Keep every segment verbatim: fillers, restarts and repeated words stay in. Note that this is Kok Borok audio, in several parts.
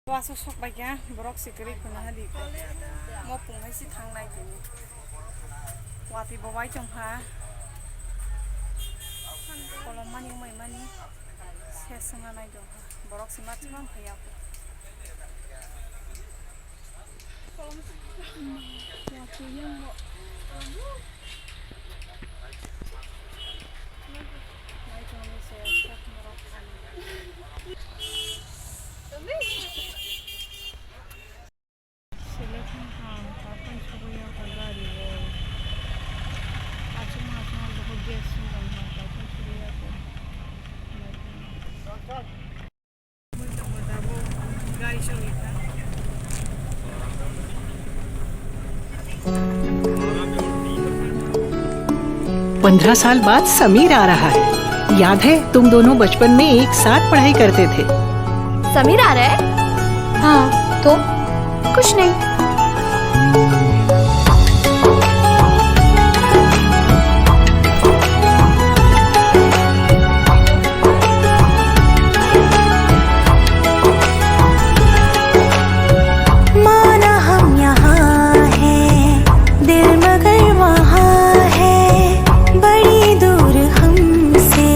Wasuk sok bai kha, borok si kwrwi khuna hadi. Mo pung hai si thang nai tini. Watwi bo bai tong kha. Kolom mani, mai mani. Se swnga nai tong kha. Borok si ma chwng phai ya. पन्द्रह साल बाद समीर आ रहा है। याद है, तुम दोनों बचपन में एक साथ पढ़ाई करते थे। समीर आ रहा है? हाँ, तो? कुछ नहीं। माना हम यहाँ हैं, दिल मगर वहाँ है, बड़ी दूर हमसे।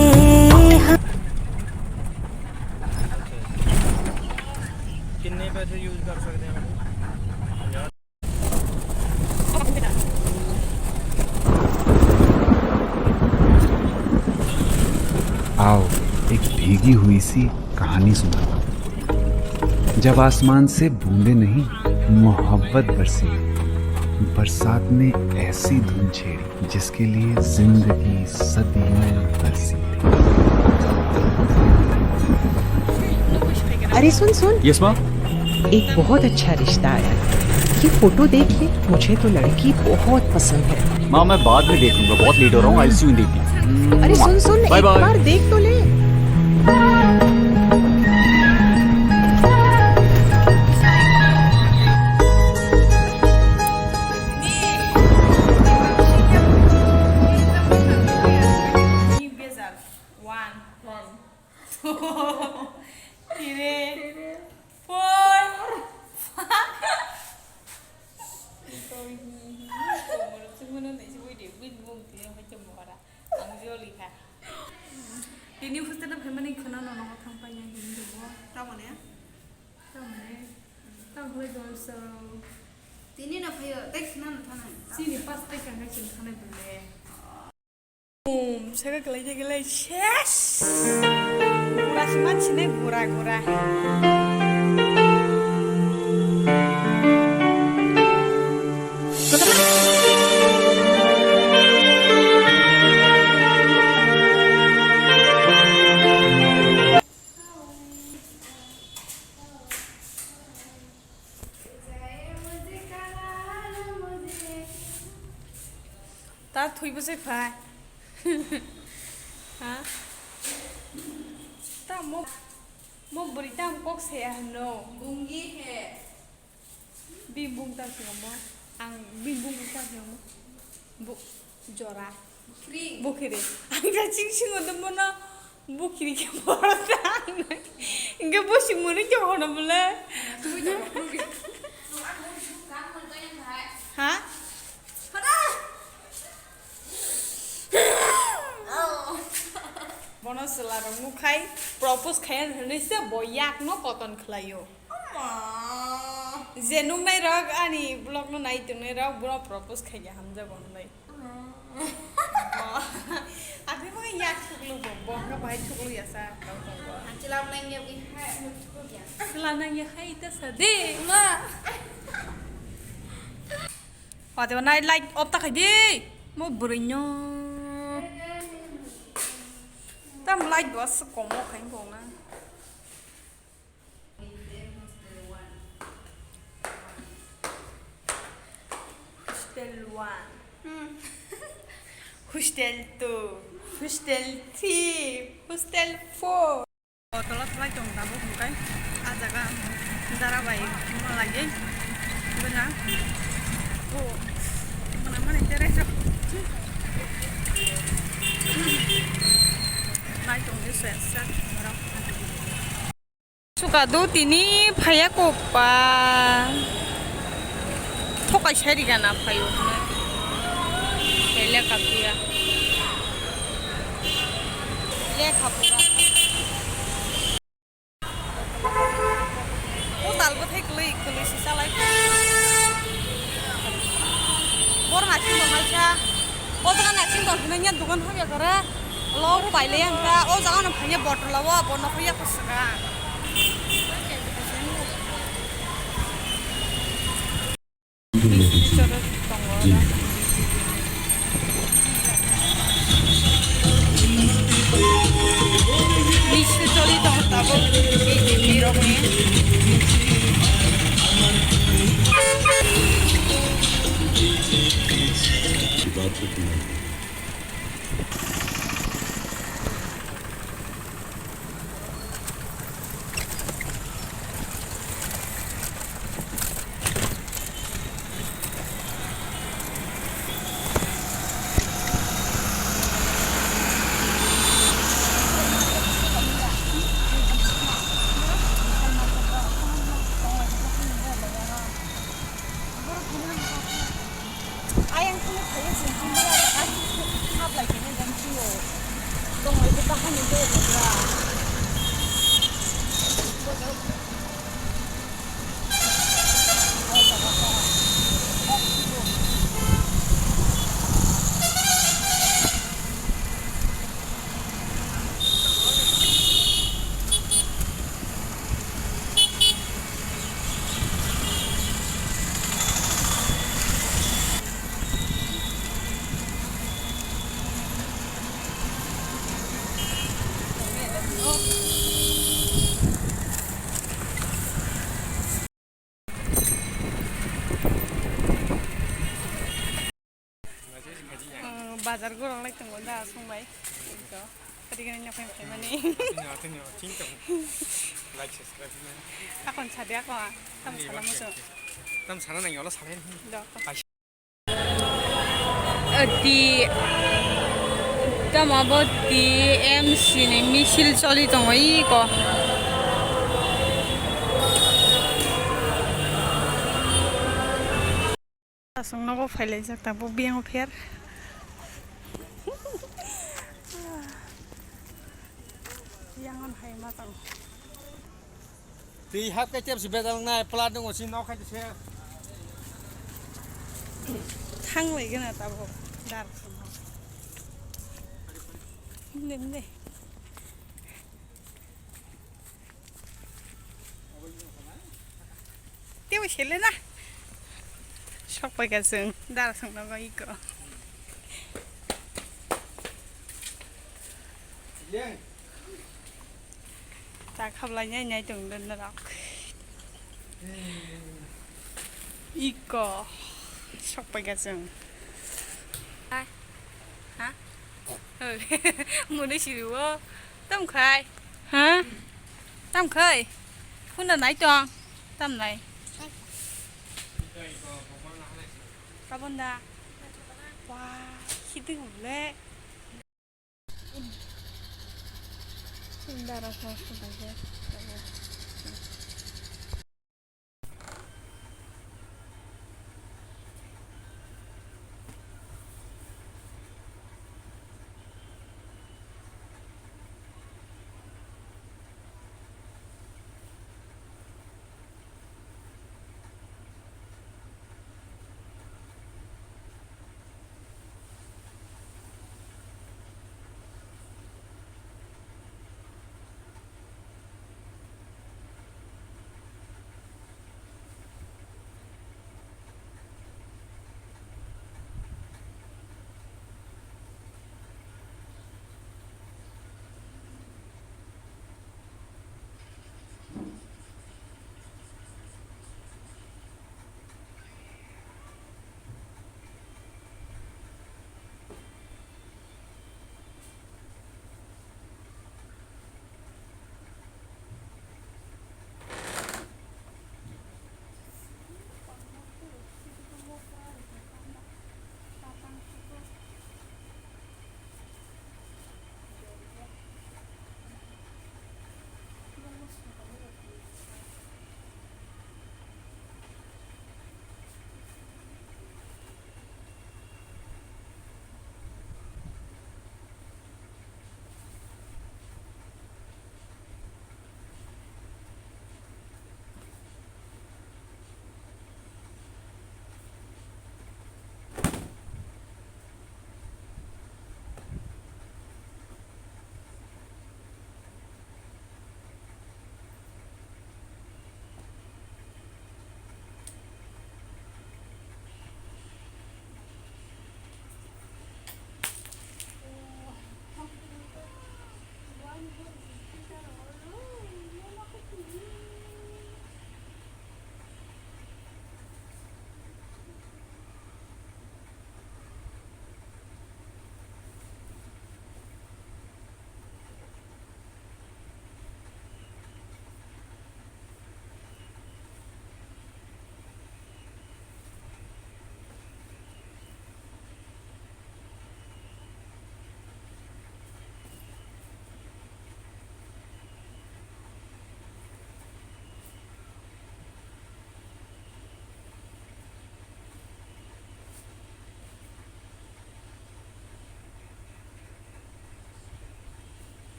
कितने पैसे यूज़ कर सकते हैं? आओ, एक भीगी हुई सी कहानी सुनाता हूँ। जब आसमान से बूंदे नहीं, मोहब्बत बरसी। बरसात ने ऐसी धुन छेड़ी, जिसके लिए जिंदगी सदियों बरसी थी। अरे सुन, सुन। यस माँ। एक बहुत अच्छा रिश्ता आया। ये फोटो देख ले, मुझे तो लड़की बहुत पसंद है। माँ, मैं बाद में देख लूंगा, बहुत लेट हो रहा हूँ, I'll see you in the evening। अरे सुन, सुन, बाय एक बाय। बार देख तो ले। One, two, three, four, five. Tini hostel no phaimani khwna no nogo thang paina hini bo. Tamoni? Tamoni? Tamo khlai tong so? Tini no phaio, tei khwna no thana. Chini pas tei kanga chini thanai bole. Bum, saka kwlai khe kwlai ses. Gura se mansinai gura gura. Ta thwi bwsai phai. Ha? Ta mo, mo bwrwi tam kok se ya hwno. Gungi he. Bini bung ta se mo. Ang bini bung ta se mo. Bu, jora. Bukhiri. Bukhiri. Ang ta ching singo de mono. Bukhiri khe borok ta ang nai. Hingke bo singmani khe hono bole. Ha? Bono chwla rok nukhai propose khai hwnwi se bo yak no koton khlaio. Je nuknai rok ani vlog no nai tongnai rok bono propose khai ya hamjago hwnwi. Abo bo yak thuklu bo, bo hwnka bahai thuklu ya sa. Ang chwla nang ya bwi hai, ang thuklu ya. Chwla nang ya hai ta sa de. Ma. Ate nai light off ta khai de. Mo bwrwi no. Tam light bo as komo khai bo na. Hostel one. Hmm. Hostel two. Hostel three. Hostel four. Hotel o thalai tong tabuk hwnkhe ah jaga dara bai malai bwna. Oh, mana mana tere. Nai tong ni sesa. Tukadu tini phaiya kok pa. Thokai sai rigana phaio hwnwi. Lekha phiya. Lekha pura. O tal bwthai kwlwi kwlwi se chalai. Bor naising tong naisa. O jaga naising tong hwnwi nya dukan hamya gore. Log bai le yang kha. O jaga no phanya bottle o bo no khoya ko saka. Misil choli tongo tabuk B J P rokni. Ayang kunu khaye sing kunu hap lai kene jang sio. Dong ai ke bahani de bra. Bazar gorok lai tongo da song bai. Ito. Tadi kan nyok yang mani. Akon sadi ako ah. Tam sana muso. Tam sana nang yola sana. Do. Ti tamo bo T M C ni misil choli tongo iko. Aswk nogo phailaijak tabuk biyang pher. Yang on hai ma tang. Twi hap kai tep si bedal nai pla dungo si nok khai se. Thang lai gana tabuk dar khamo. Inde inde. Tebo sele na. Sok pai ka chwng dar song nogo iko. Ta khablai nai nai tong den rok. Iko sok pai ka chwng. Ha? Muni siriwo. Tam khai. Ha? Tam khai. Phuna nai tong. Tam nai. Kabon da. Wah, khiding le. Dara kho kho.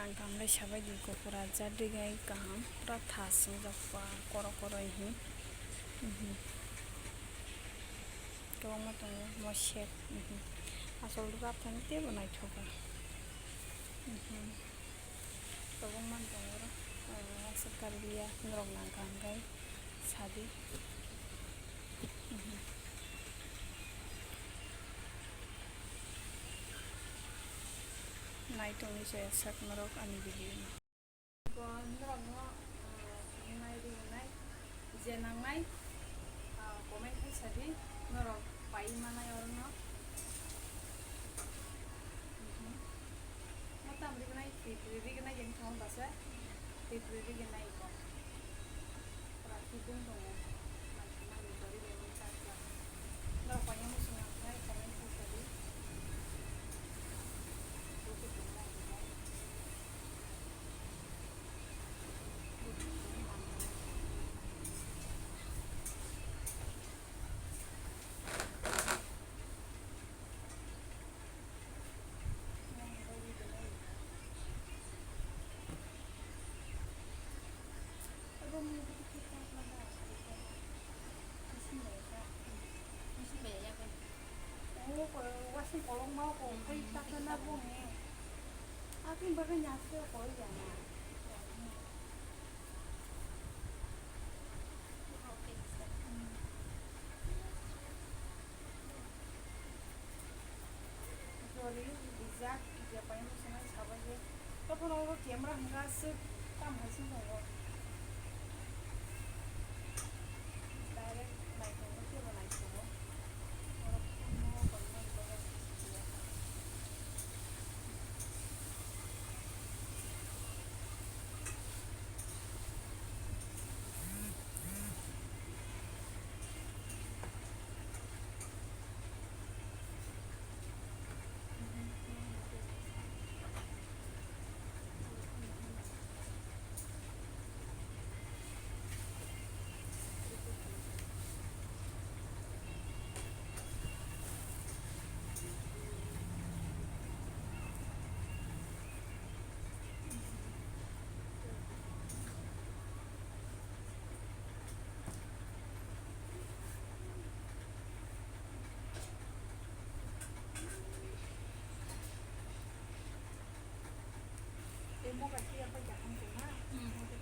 Ang tamo le sabai di, kopor ajak rigai kaham, pura thas wngjak pa, koro koro hi. Mhm. Kwbangma tongo, mosek. Mhm. Asol rap thani teibo naithogo. Mhm. Kwbangma tongo oro, ah, aswk karwi ya, norok nang kaham khai sadi. Mhm. Nai tongwi chaya sak norok ani video no. Bo norokno, ah, wngnai ri wngnai je nangnai, ah, comment khai sadi, norok pai manai orono. Mhm. Mo tam ri wngnai, twi twi ri wngnai je thang basa, twi twi ri wngnai ko. Pura kibung tongo. Mai thangmani gari bai mani charge ya. Norok paina muchung nang khe comment khai sadi. Wasing kolong mau ko, hmm, koi tak na bong eh. Akin baga nyase koi ya na. Jori rijak, je pai muchunai sabai je. Tokon oro camera hwnka swk tam hai se tongo. Direct naithogo, kebo naithogo. Oro phone no bai nai bai. Tei mokai khe yaphai kaham tongma. Hmm.